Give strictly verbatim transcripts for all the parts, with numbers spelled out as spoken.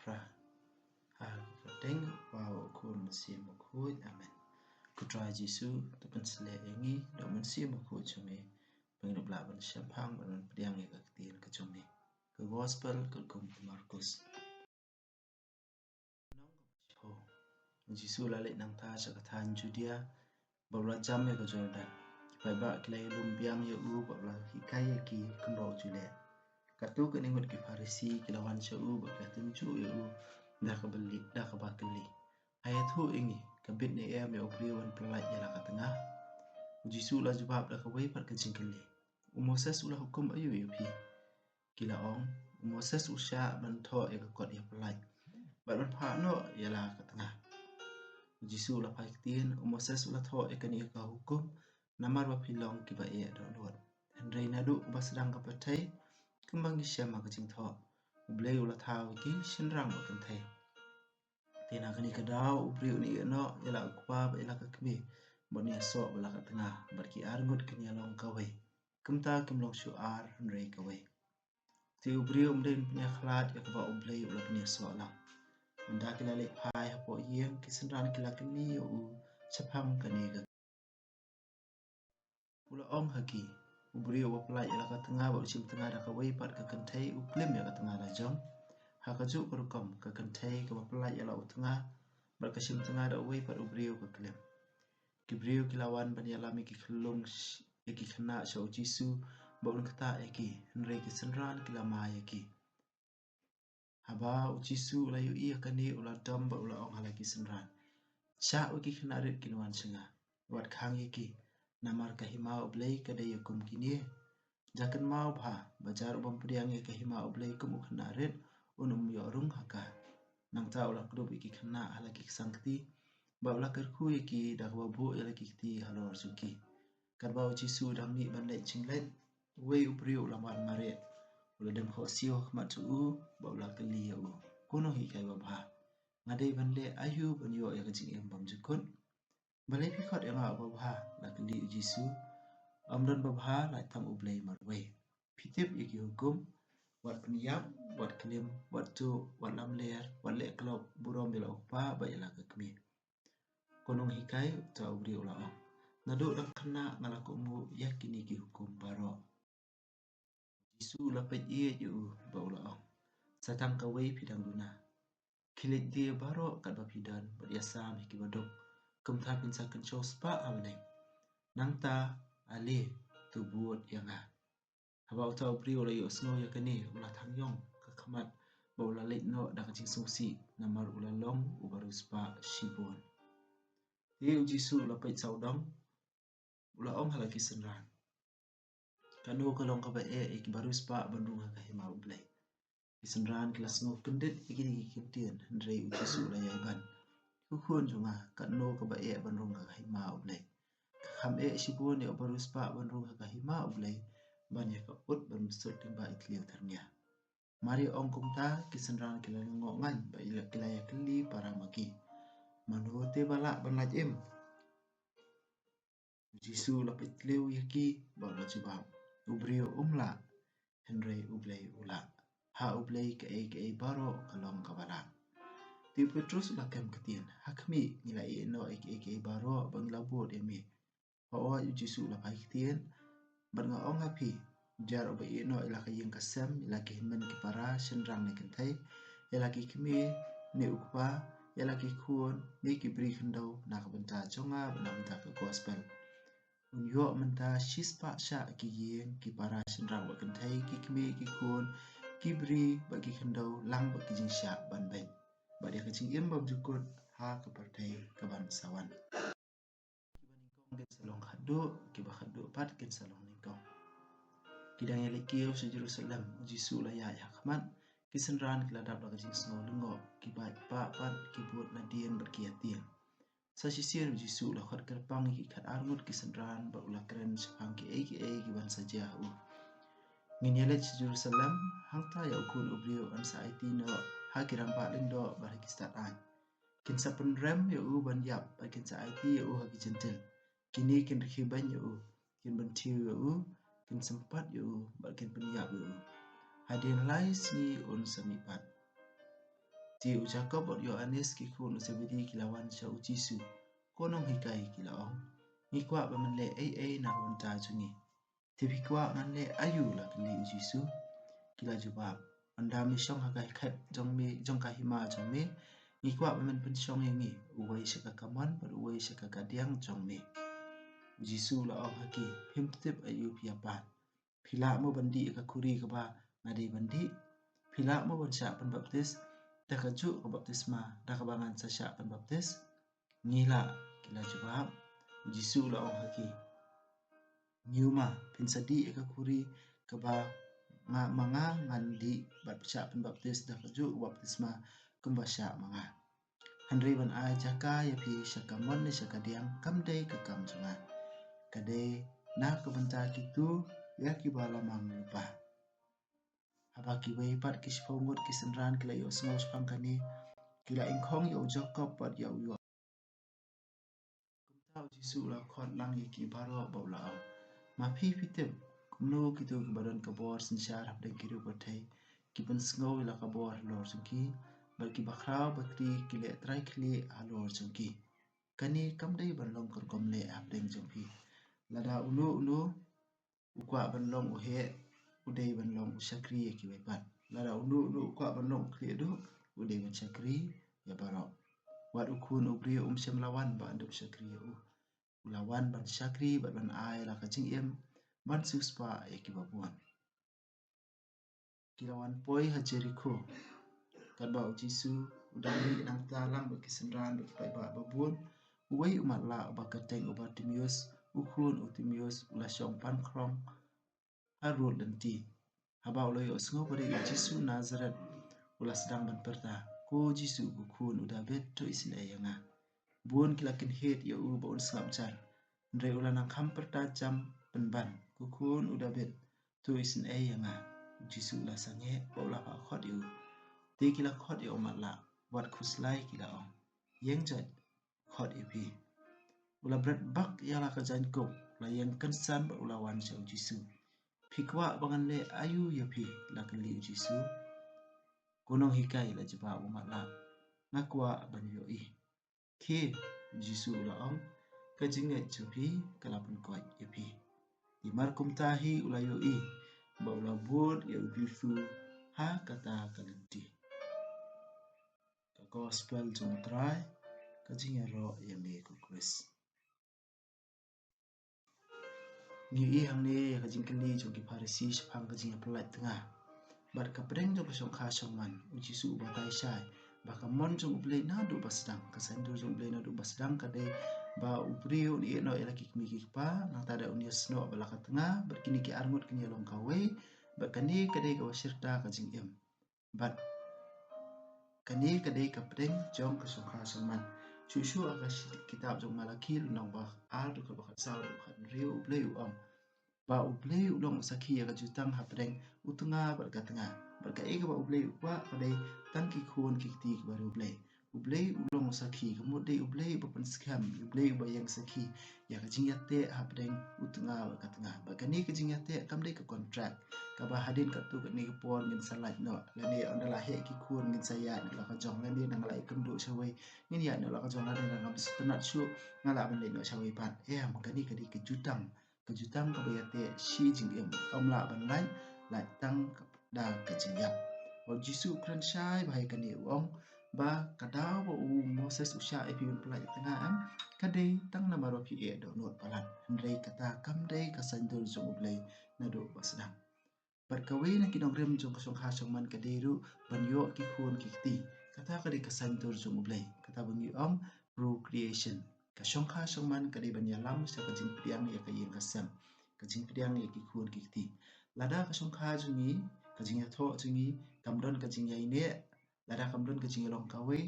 Pra ha ka kyrteng u Kpa, u Khun, u Mynsiem Bakhuid. Amen. Ko Trai Jisu, to pynsleh ïa ngi da u Mynsiem Bakhuid jong me, ba ngin ïoh ban shemphang bad ban pdiang ïa ka ktien ka jong me. Ka Gospel katkum u Markus. U Jisu u la leit nangta sha ka thaiñ Judia, bad u la jam ïa ka Jordan. Ki paidbah ki la ïalum biang ïa u bad u la hikai ïa ki kumba u ju leh. Katto katne ngut ki Pharisi ki la wan sha u bad ki la tynjuh ïa u da kaba kylli, da kaba kylli, Ha ïathuh ïa ngi, ka bit ne em ïa u briew ban pyllait ïa la ka tnga? U Jisu u la jubab da kawei pat ka jingkylli, U Moses u la hukum aïu ïa phi? Ki la ong, U Moses u shah ban thoh ïa ka kot ïapyllait bad ban phah noh ïa la ka tnga. U Jisu u la phai ktien, U Moses u la thoh ïa kane ka hukum namar ba phi long kiba eh dohnud. Hynrei naduh ba sdang ka pyrthei, kumba ngi shem ha ka jingthoh, U Blei u la thaw ïa ki shynrang bad kynthei. Te na kane ka daw u briew un ïeh noh ïa la u kpa bad ïa la ka kmie, bad un ïasoh bad la ka tnga, bad ki arngut kin ïalong kawei. Kumta kim long shu ar hynrei kawei. Te u briew um dei ban pynïakhlad ïa kaba U Blei u la pynïasoh lang. Ynda ki la leit phai hapoh ïing, ki synran ki la kylli ïa u shaphang kane ka. U la ong ha ki, U briew uba pyllait ïa la ka tnga bad u shim tnga da kawei pat ka kynthei u klim ïa ka tnga la jong. Ha kajuh ka rukom ka kynthei kaba pyllait ïa la u tnga bad ka shim tnga da uwei pat u briew ka klim. Ki briew ki la wan ban ïalam ïa ki khyllung sh-, ïa ki khynnah sha u Jisu, ba un ktah ïa ki, hynrei ki synran ki la mai ïa ki. Haba u Jisu u la ïohi ïa kane, u la dom bad u la ong ha la ki synran, Shah wei ki khynnah rit kin wan sha nga. Wat khang ïa ki, namar ka hima U Blei ka dei ïa kum kine. Ja kynmaw bha, ba jar u bym pdiang ïa ka hima U Blei kum u khynnah rit, un ym ïoh rung ha ka. Nangta u la kdup ïa ki khynnah ha la ki ksang kti, bad u la kyrkhu ïa ki da kaba buh ïa la ki kti halor jong ki. Katba u Jisu u dang mih ban leit jingleit, uwei u briew u la wan mareh, u la dem khohsiew ha khmat jong u, bad u la kylli ïa u, Ko nonghikai babha, nga dei ban leh aïu ban ïoh ïa ka jingim bymjukut? Balei phi khot ïa nga u babha? La kylli u Jisu. Ym don babha, lait tang U Blei marwei. Phi tip ïa ki hukum, Wat pynïap, wat klim, wat tuh, wat lamler, wat leh klop, burom ïa la u kpa bad ïa la ka kmie. Ko nonghikai, uta u briew u la ong, naduh dang khynnah nga la kohnguh ïa kine ki hukum baroh. U Jisu u la peit ïeit ïa u bad u la ong, Sa tang kawei phi dang duna. Khie leit die baroh katba phi don bad ïasam ha kiba duk, kumta phin sa kynshew spah ha bneng. Nangta ale, to bud ïa nga. Haba uta u briew u la ïohsngew ïa kane, u la thang ïong ka khmat bad u la leit noh da ka jingsngewsih, namar u la long uba riewspah shibun. Te u Jisu u la peit sawdong, u la ong ha la ki synran, Kano ka long kaba eh ïa kiba riewspah ban rung ha ka hima U Blei? Ki synran ki la sngew kyndit ïa kine ki kyntien, hynrei u Jisu u la ïai ban, Ko khun jong nga, kano kaba eh ban rung ha ka hima U Blei? Ka kham eh shibun ïa uba riewspah ban rung ha ka hima U Blei ban ïa ka ud ban bsut lyngba i thliew tyrngiew. Mar ïa ong kumta, ki synran ki la lyngngoh ngan bad ki la ïakylli para ma ki, Mano te ba lah ban lait im? U Jisu u la peit tliw ïa ki bad u la jubab, U briew um lah, hynrei U Blei u lah. Ha U Blei kaei kaei baroh ka long kaba lah. Te u Petrus u la kem ktien, Ha khmih, ngi la ïeh noh ïa kaei kaei baroh bad ngi la bud ïa me. Hooid, u Jisu u la phai ktien, Bad nga ong ha phi, jar uba ïeh noh ïa la ka ïing ka sem, ïa la ki hynmen ki para, shynrang ne kynthei, ïa la ki kmie ne u kpa, ïa la ki khun ne ki bri khyndew, na ka bynta jong nga bad na ka bynta ka gospel, un ïoh mynta shispah shah ki ïing, ki para, shynrang bad kynthei, ki kmie ki khun, ki bri bad ki khyndew, lang bad ki jingshah ban beiñ, bad ïa ka jingim bymjukut ha ka pyrthei kaban sa wan. Kiba nyngkong kin sa long khatduh, kiba khatduh pat kin sa long nyngkong. Ki dang ïaleit kiew sha Jerusalem, u Jisu u la ïaid ha khmat, ki synran ki la dap da ka jingsngew lyngngoh, ki bad pat ki bud nadien bad ki ïatieng. Sa shisien u Jisu u la khot kyrpang ïa ki khatar ngut ki synran bad u la kren shaphang kiei kiei kiban sa jia ha u. Ngin ïaleit sha Jerusalem, hangta ïa u Khun u briew yn sa aiti noh ha ki rangbah lyngdoh bad ha ki stad aiñ. Kin sa pynrem ïa u ban ïap bad kin sa aiti ïa u ha ki jentil. Kine kin rkhie beiñ ïa u, kin bynthiew ïa u, kin sympat ïa u bad kin pynïap ïa u. Hadien lai sngi un sa mihpat. Te u Jakob bad u Ïoannis ki khun u Zebedi ki la wan sha u Jisu. Ko nonghikai, ki la ong, ngi kwah ba men leh ei ei na ka bynta jong ngi. Te phi kwah ngan leh aïu? La kylli u Jisu. Ki la jubab, ynda me shong ha ka khet jong me, jong ka hima jong me, ngi kwah ba men pynshong ïa ngi, uwei sha ka kamon bad uwei sha ka kadiang jong me. U Jisu u la ong ha ki, phim tip aïu phi ïa pan. Phi lah mo ban dih ïa ka khuri kaba nga dei ban dih? Phi lah mo ban shah pynbaptis da kajuh ka baptisma da kaba ngan sa shah pynbaptis? Ngi lah, ki la jubab. U Jisu u la ong ha ki, ngim, phin sa dih ïa ka khuri kaba nga, ma nga ngan dih bad shah pynbaptis da kajuh ka baptisma kumba shah ma nga. Hynrei ban ai jaka ïa phi sha kamon ne sha kadiang kam dei ka kam jong nga. Ka dei na ka bynta kito ïa kiba la mang lypa. Haba kiwei pat ki shiphew ngut ki synran ki la ïohsngew shaphang kane, ki la ingkhong ïa u Jakob bad ïa u Ïoannis. Kumta u Jisu u la khot lang ïa ki baroh bad u la ong, ma phi phi tip kumno kito kiba don ka bor synshar hapdeng ki riewpyrthei ki pynsngew ïa la ka bor halor jong ki, bad kiba khraw ba kri ki leh trai khlieh halor jong ki. Kane kam dei ban long ka rukom leh hapdeng jong phi. Lada uno uno u kwah ban long u heh, u dei ban long u shakri ïa kiwei pat. Lada uno uno u kwah ban long u khlieh duh, u dei ban shakri ïa baroh. Wat u Khun u briew um shym la wan ba un da u shakri ïa u. U la wan ban shakri bad ban ai la ka jingim ban siewspah ïa kiba bun. Ki la wan poi ha Jerikho. Katba u Jisu u dang mih nangta lang bad ki synran bad ki paidbah babun, uwei u matlah uba kyrteng u Bartimeus, u khun u Timeus, u la shong pankhrong ha rud lynti. Haba u la ïohsngew ba dei u Jisu Nasaret, u la sdang ban pyrta, ko Jisu, ko khun u Dabid, to isynei ïa nga. Bun ki la kynhied ïa u ba un sngap jar, hynrei u la nang kham pyrta jam pynban, ko khun u Dabid, to isynei ïa nga. U Jisu u la sangeh bad u la phah khot ïa u. Te ki la khot ïa u matlah, wat khuslai ki la ong, ïeng jait, khot ïa phi. U la bret bak ïa la ka jaiñkup, u la ïeng kynsan bad u la wan sha u Jisu. Phi kwah ba ngan leh aïu ïa phi? La kylli u Jisu. Ko nonghikai, la jubab u matlah, nga kwah ban ïohi. Khie, u Jisu u la ong, ka jingngeit jong phi ka la pynkoit ïa phi. Te markumta hi u la ïohi bad u la bud ïa u Jisu ha kata ka lynti. Ka Gospel jong u Trai. Ka jingïaroh ïa me ko Khrist. Ngi ïohi hangne ïa ka jingkylli jong ki Pharisi shaphang ka jingïapyllait tnga. Bad ka pdeng jong ka shongkha shongman, u Jisu u batai shai ba ka mon jong U Blei naduh ba sdang, ka saiñdur jong U Blei naduh ba sdang ka dei ba u briew un ïehnoh ïa la ki kmie ki kpa, nangta da un ïasnoh bad la ka tnga, bad kine ki arngut kin ïalong kawei, bad kane ka dei kaba shirta ka jingim. Bad kane ka dei ka pdeng jong ka shongkha shongman. Shuh shuh ha ka shi-, kitab jong Malakhi lynnong ba ar, dkhot ba khatsaw, dkhot ba khathynriew, U Blei u ong ba U Blei u long u sakhi ïa ka jutang hapdeng u tnga bad ka tnga. Bad kaei kaba U Blei u kwah ka dei tang ki khun ki kti kiba riewblei. U Blei u long u sakhi, ka mut dei U Blei uba pynskhem, U Blei uba ïeng sakhi ïa ka jingïateh hapdeng u tnga bad ka tnga. Bad kane ka jingïateh kam dei ka kontrak kaba hadien katto katne ka por ngin sa lait noh, lane ynda la heh ki khun ngin sa ïaid noh la ka jong, lane ynda nga la ïakynduh shawei ngin ïaid noh la ka jong, lane ynda ngam sngewtynnat shuh nga lah ban leit noh shawei pat. Em, kane ka dei ka jutang, ka jutang kaba ïateh shi jingim, ym lah ban lait, lait tang da ka jingïap. Bad u Jisu u kren shai bha ïa kane, u ong ba ka daw ba u Moses u shah ïa phi ban pyllait tnga, em, ka dei tang namar ba phi eh dohnud palat, hynrei kata kam dei ka saiñdur jong U Blei naduh ba sdang. Bad kawei na ki nongrim jong ka shongkha shongman ka dei ruh ban ïoh ki khun ki kti. Kata ka dei ka saiñdur jong U Blei, kata ba ngi ong procreation. Ka shongkha shongman ka dei ban ïalam sha ka jingpdiang ïa ka ïing ka sem, ka jingpdiang ïa ki khun ki kti. Lada ka shongkha jong ngi, ka jingïathoh jong ngi kam don ka jingïaineh, lada kam don ka jingïalong kawei,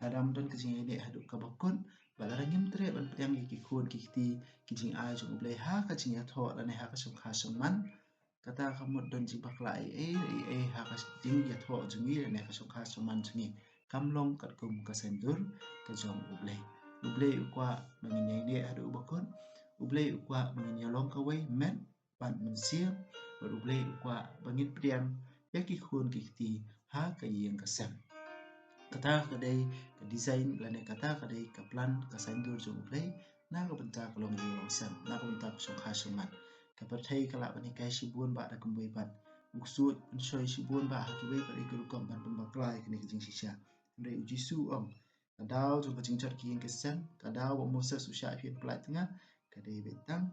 lada kam don ka jingïaineh haduh kaba kut, bad lada ngim treh ban pdiang ïa ki khun ki kti, ki jingai jong U Blei ha ka jingïathoh lane ha ka shongkha shongman, kata ka mut don jingbakla ei ei ei ei ha ka jingïathoh jong ngi lane ka shongkha shongman jong ngi. Kam long katkum ka saiñdur ka jong U Blei. U Blei u kwah ba ngin ïaineh haduh ba kut. U Blei u kwah ba ngin ïalong kawei met bad mynsiem, bad U Blei u kwah ba ngin pdiang ïa ki khun ki kti ha ka ïing ka sem. Kata ka dei ka design lane kata ka dei ka plan ka saiñdur jong U Blei na ka bynta ka longïing longsem, na ka bynta ka shongkha shongman. Ka pyrthei ka lah ban hikai shibun bah da kumwei pat, u ksuid pynshoi shibun bah ha kiwei pat ki rukom ban pynbakla ïa kane ka jingshisha. Hynrei U Jisu u ong, ka daw jong ka jingjot ka ïing ka sem, ka daw ba Moses u shah pynpynlait ïa nga, ka dei beit tang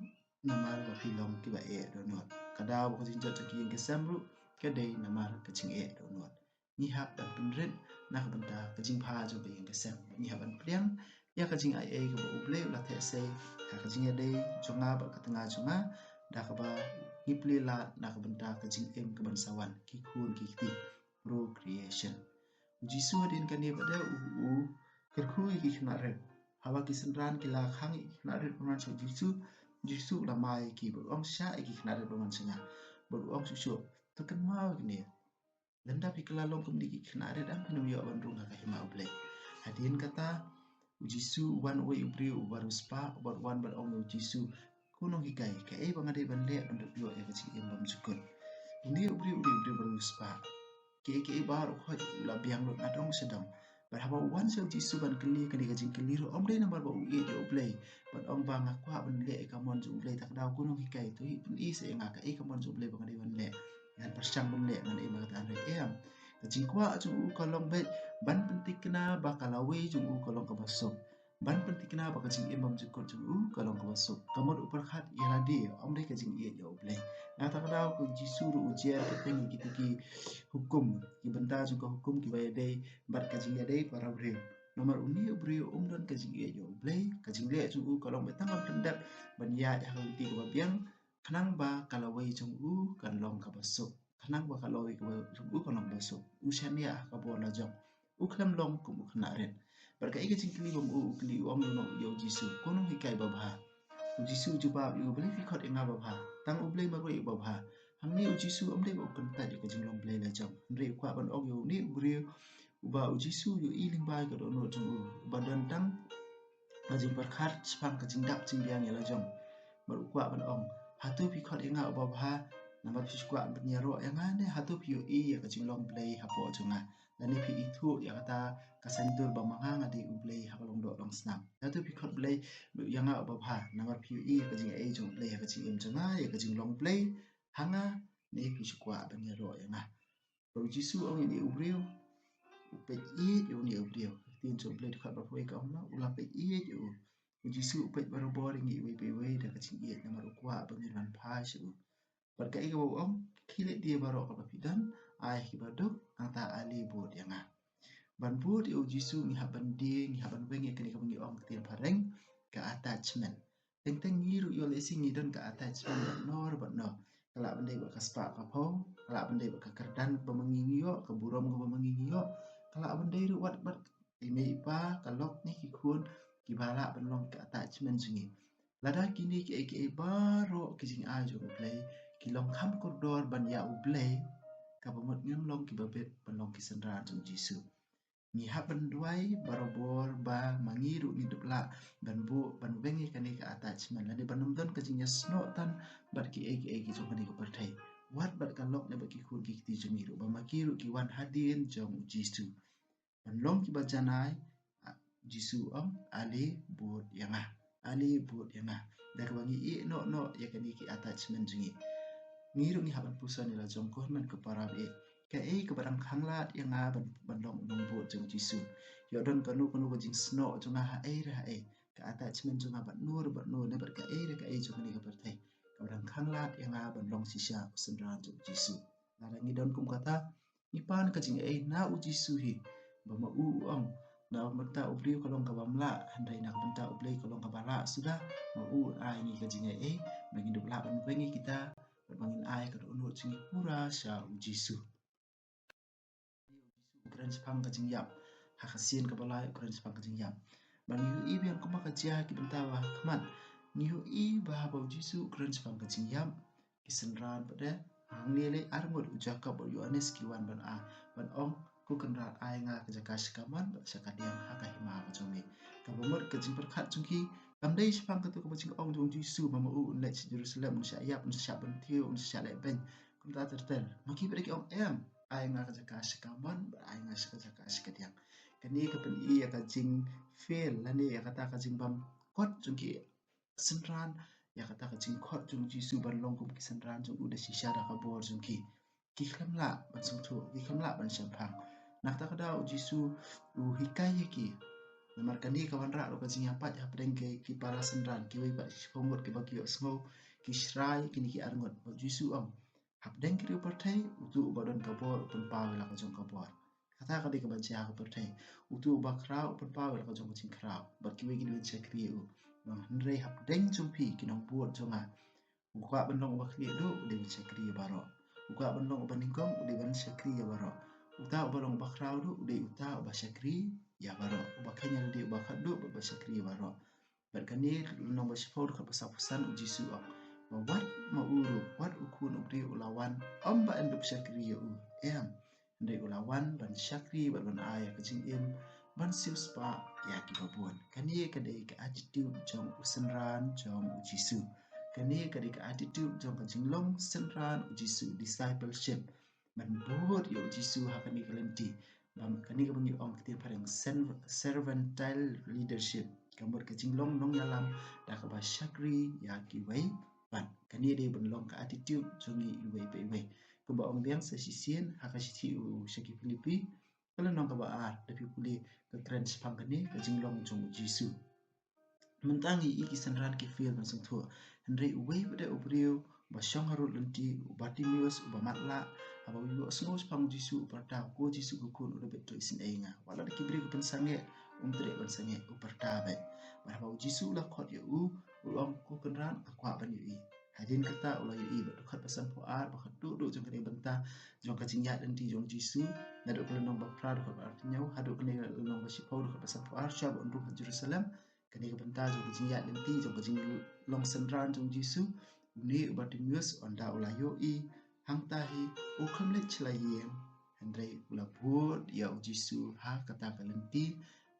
namar ba phi long kiba eh dohnud. Ka daw ba ka jingjot jong ka ïing ka sem ruh ka dei namar ka jingeh dohnud. Ngi hap ban pynrit na ka bynta ka jingbha jong ka ïing ka sem. Ngi hap ban pdiang ïa ka jingai ei kaba U Blei u la theh sei ha ka jingïadei jong nga bad ka tnga jong nga, da kaba ngi plie lad na ka bynta ka jingim kaban sa wan, ki khun ki kti, procreation. U Jisu hadien kane pat de u, u kyrkhu ïa ki khynnah rit. Haba ki synran ki la khang ïa ki khynnah rit ban wan sha U Jisu, U Jisu u la mai ïa ki bad u ong, shah ïa ki khynnah rit ban wan sha nga. Bad u ong shuh shuh, to kynmaw ïa kine. Lada phi kylla long kum kine ki khynnah rit, em phin ym ïoh ban rung ha ka hima U Blei. Hadien kata U Jisu u wan uwei u briew uba riewspah, uba wan ban ong ïa U Jisu, ko nonghikai, kaei ba nga dei ban leh ban ïoh ïa ka jingim bymjukut. Une u briew u dei u briew uba riewspah. Kaei kaei baroh khoit u la biang lut nadong shadong. Bad haba u wan sha U Jisu ban kylli kane ka jingkylli ruh, ym dei namar ba u ïeit ïa U Blei ban ong ba nga kwah ban leh ïa ka mon jong U Blei, ta ka daw ko nonghikai, to hi pyni sa ïa nga kaei ka mon jong U Blei ba nga dei ban leh. Ngan pyrshang ban leh, ngan im ha kata, hynrei em. Ka jingkwah jong u ka long beit ban pynthikna ba ka lawei jong u ka long kaba suk, ban pynthikna ba ka jingim bymjukut jong u ka long kaba suk. Ka mut u pyrkhat ïa lade, ym dei ka jingïeit ïa U Blei. Na kata ka daw ka Jisu ruh u jer kyrteng ïa kita ki hukum, ki bynta jong ka hukum kiba ïadei bad ka jingïadei para briew. Namar une u briew um don ka jingïeit ïa U Blei, ka jingleh jong u ka long beit tang ban pyndep ban ïaid ha ka lynti kaba biang, khnang ba ka lawei jong u kan long kaba suk, khnang ba ka lawei kaba jong u kan long kaba suk. U shaniah ha ka bor lajong, u khlem long kum u khynnah rit. Bad kaei ka jingkylli ba u, u kylli, u ong ïa u Jisu, ko nonghikai babha. U Jisu u jubab ïa u, balei phi khot ïa nga babha? Tang U Blei marwei uba bha. Hangne U Jisu ym dei ba u kyntait ïa ka jinglong blei lajong, hynrei u kwah ban ong ïa une u briew uba U Jisu u ïohi lyngba ïa ka dohnud jong u, uba don tang ka jingpyrkhat shaphang ka jingdap jingbiang ïa lajong. Bad u kwah ban ong, hato phi khot ïa nga uba bha namar phi shu kwah ban ïaroh ïa nga, ne hato phi ïohi ïa ka jinglong blei hapoh jong nga? Lane phi ithuh ïa kata ka saiñdur ba ma nga nga dei U Blei ha ka longdoh longsnam? Hato phi khot Blei ïa nga uba bha namar phi ïohi ïa ka jingai jong U Blei ha ka jingim jong nga, ïa ka jinglong blei ha nga, ne phi shu kwah ban ïaroh ïa nga? Bad U Jisu u ong ïa une u briew, u peit ïeit ïa une u briew. Ka ktien jong U Blei dkhot ba poi ka ong, u la peit ïeit ïa u. U Jisu u peit barabor ïa ngi iwei pa iwei da ka jingïeit namar u kwah ba ngin wan phai sha u. Bad kaei kaba u ong, khie leit die baroh kaba phi don, ai ha kiba duk, nangta ale bud ïa nga. Ban bud ïa U Jisu ngi hap ban die, ngi hap ban weng ïa kane kaba ngi ong ka ktien phareng ka attachment. Teng teng ngi ruh ïoh lehse ngi don ka attachment bad no bad no. Ka lah ban dei bad ka spah ka phew, ka lah ban dei bad ka kyrdan kaba ma ngi ngi ïoh, ka burom kaba ma ngi ngi ïoh, ka lah ban dei ruh wat bad i mei i pa, ka lok ne ki khun, kiba lah ban long ka attachment jong ngi. Lada kine kiei kiei baroh ki jingai jong U Blei ki long kham kordor ban ïa U Blei, kaba mut ngim long kiba bit ban long ki synran jong U Jisu. Ngi hap ban duwai barabor ba ma ngi ruh ngin dup lah ban buh, ban weng ïa kane ka attachment lane ban ym don ka jingïasnoh tan bad kiei kiei ki jong kane ka pyrthei. Wat bad ka lok ne bad ki khun ki kti jong ngi ruh, ba ma ki ruh ki wan hadien jong U Jisu. Ban long kiba janai, ah, Jisu u ong, ale bud ïa nga. Ale bud ïa nga. Da kaba ngi ïeh noh noh ïa kane ki attachment jong ngi. Ngi ruh ngi hap ban puson ïa la jong, ko hynmen ko para ba ïeit, kaei kaba dang khanglad ïa nga ban, ban long u nongbud jong U Jisu? Ïoh don kano kano ka jingsnoh jong nga ha ei re ha ei, ka attachment jong nga bad no re bad no, ne bad kaei re kaei jong kane ka pyrthei, kaba dang khanglad ïa nga ban long shisha u synran jong U Jisu. Lada ngi don kum kata, ngi pan ka jingai na U Jisu hi, ba ma u u ong, na ka bynta u briew ka long kaba ym lah, hynrei na ka bynta U Blei ka long kaba lah suda. Ma u un ai ngi ka jingai ba ngin dup lah ban weng ïa kita, bad ba ngin ai ka dohnud jong ngi pura sha U Jisu. U kren shaphang ka jingïap. Ha ka sien kaba lai u kren shaphang ka jingïap. Bad ngi ïohi biang kumba ka jia ha ki bynta ba ha khmat, ngi ïohi ba haba U Jisu u kren shaphang ka jingïap, ki synran pat de, hangne lei ar ngut, u Jakob bad u Ïoannis ki wan ban a, ban ong, ko Kynrad, ai nga ka jaka sha kamon bad sha kadiang ha ka hima ka jong me. Kaba mut ka jingpyrkhat jong ki kam dei shaphang kato kaba jingong jong U Jisu ba ma u un leit sha Jerusalem, un shah ïap, un shah pynthiew, un shah lehbeiñ. Kumta ter ter. Ma ki pat de ki ong, em, ai nga ka jaka sha kamon bad ai nga sha ka jaka sha kadiang. Kane ka pyni ïa ka jingfail lane ïa kata ka jingbym khot jong ki synran, ïa kata ka jingkhot jong u Jisu ban long kum ki synran jong u da shisha da ka bor jong ki. Ki khlem lah ban sngewthuh, ki khlem lah ban shemphang. Na kata ka daw u Jisu u hikai ïa ki. Namar kane ka wanrah ruh ka jingïapait hapdeng ki, ki para synran, kiwei pat ki shiphew ngut kiba ki ïohsngew, ki shrai kine ki arngut. Bad u Jisu u ong, hapdeng ki riew pyrthei, uto uba don ka bor u pynpaw ïa la ka jong ka bor. Kata ka dei kaba jia ha ka pyrthei. Uto uba khraw u pynpaw ïa la ka jong ka jingkhraw. Bad kiwei ki dei ban shakri ïa u. Hynrei hapdeng jong phi ki nongbud jong nga, u kwah ban long uba khlieh duh, u dei ban shakri ïa baroh. U kwah ban long uba nyngkong, u dei ban shakri ïa baroh. Uta uba long uba khraw duh, u dei uta uba shakri ïa baroh. Uba kheiñ ïa lade uba khatduh, bad uba shakri ïa baroh. Bad kane lynnong ba shiphew dkhot ba sawphew san u Jisu u ong, ba wat ma u ruh, wat u Khun u briew u la wan, ym ba yn dup shakri ïa u. Em. Hynrei u la wan ban shakri bad ban ai ïa ka jingim, ban siewspah ïa kiba bun. Kane ka dei ka attitude jong u synran jong u Jisu. Kane ka dei ka attitude jong ka jinglong synran u Jisu, discipleship. Ban bud ïa u Jisu ha kane ka lynti. Ba kane kaba ngi ong ka ktien phareng sen-, servantile leadership. Ka mut ka jinglong nongïalam da kaba shakri ïa kiwei pat. Kane dei ban long ka attitude jong ngi iwei pa iwei. Kumba ong biang sa shisien ha ka shithi u sha ki Philippi, ka lynnong kaba ar, da phi pule ka kren shaphang kane ka jinglong jong u Jisu. Mynta ngi i ki synran ki fail ban sngewthuh. Hynrei uwei pat de u briew ba shong harud lynti, u Bartimeus, uba matlah, haba u ïohsngew shaphang u Jisu u pyrta, ko Jisu ka Khun u Dabid, to isynei ïa nga. Wat la da ki briew ki pynsangeh, um treh ban sangeh, u pyrta beit. Bad haba u Jisu u la khot ïa u, u ong, ko Kynrad, nga kwah ban ïohi. Hadien kata u la ïohi. Bad dkhot ba sanphew ar, ba khatduh duh jong kane ka bynta jong ka jingïaid lynti jong u Jisu, naduh ka lynnong ba phra dkhot ba arphew hynñiew haduh kane ka lynnong ba shiphew dkhot ba sanphew ar, shuwa ba un rung ha Jerusalem. Kane ka bynta jong ka jingïaid lynti jong ka jinglong synran jong u Jisu. Une u Bartimeus, ynda u la ïohi, hangta hi u khlem leit sha la ïing, hynrei u la bud ïa u Jisu ha kata ka lynti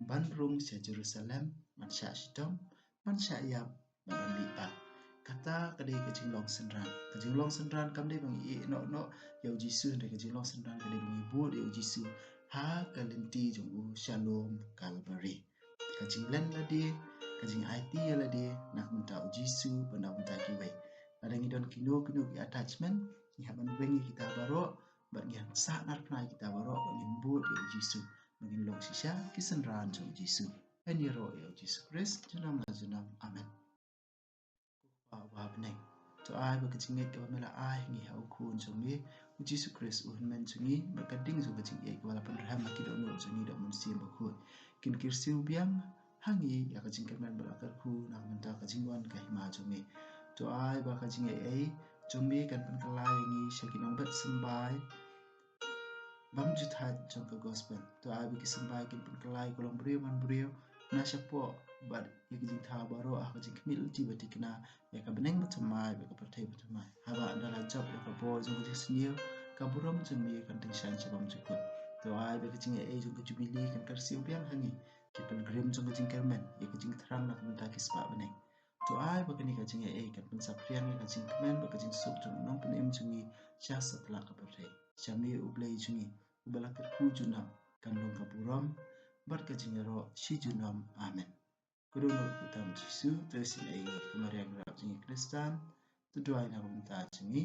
ban rung sha Jerusalem, ban shah shitom, ban shah ïap, ban wan leit pat. Kata ka dei ka jinglong synran. Ka jinglong synran kam dei ba ngi ïeh noh noh ïa u Jisu, hynrei ka jinglong synran ka dei ba ngi bud ïa u Jisu ha ka lynti jong u sha lum Kalbari. Ka jinglen lade, ka jingaiti ïa lade na ka bynta u Jisu bad na ka bynta kiwei. Lada ngi don kino kino ki attachment, ngi hap ban weng ïa kita baroh, bad ngi hap sah narphna ïa kita baroh, bad ngin bud ïa u Jisu, bad ngin long shisha ki synran jong u Jisu. Yn ïaroh ïa u Jisu Khrist junom la junom. Amen. Ko Kpa uba ha bneng, to ai ba ka jingngeit kaba me la ai ha ngi ha u Khun jong me u Jisu Khrist u hynmen jong ngi, bad ka ding jong ka jingïeit kaba la pynrhem ha ki dohnud jong ngi da u Mynsiem Bakhuid, kin kyrsiew biang ha ngi ïa ka jingkyrmen bad la kyrkhu na ka bynta ka jingwan ka hima jong me. To ai ba ka jingaiei jong me kan pynkylla ïa ngi sha ki nongbet symbai bymjukthait jong ka gospel. To ai ba ki symbai kin pynkylla ïa ka longbriew manbriew na shapoh bad ïa ki jingthaw baroh ha ka jingkhmih lynti ba thikna ïa ka bneng bathymmai bad ka pyrthei bathymmai. Haba ynda la jop ïa ka bor jong ka jingsniew, ka burom jong me kan tyngshaiñ sha bymjukut. To ai ba ka jingaiei jong ka jubili kan kyrsiew biang ha ngi, ki pilgrim jong ka jingkyrmen, ïa ka jingthrang na ka bynta ki spah bneng. To ai ba kane ka jingaiei kan pynsaphriang ïa ka jingkmen bad ka jingsuk jong u Nongpynim jong ngi sha satlak ka pyrthei. Sha me U Blei jong ngi uba la kyrkhu junom, kan long ka burom bad ka jingïaroh shi junom. Amen. Ko Dohnud Kpa tam Jisu, to isynei ïa ngi. Ko Maria Nongrap jong ngi Khristan, to duwai na ka bynta jong ngi.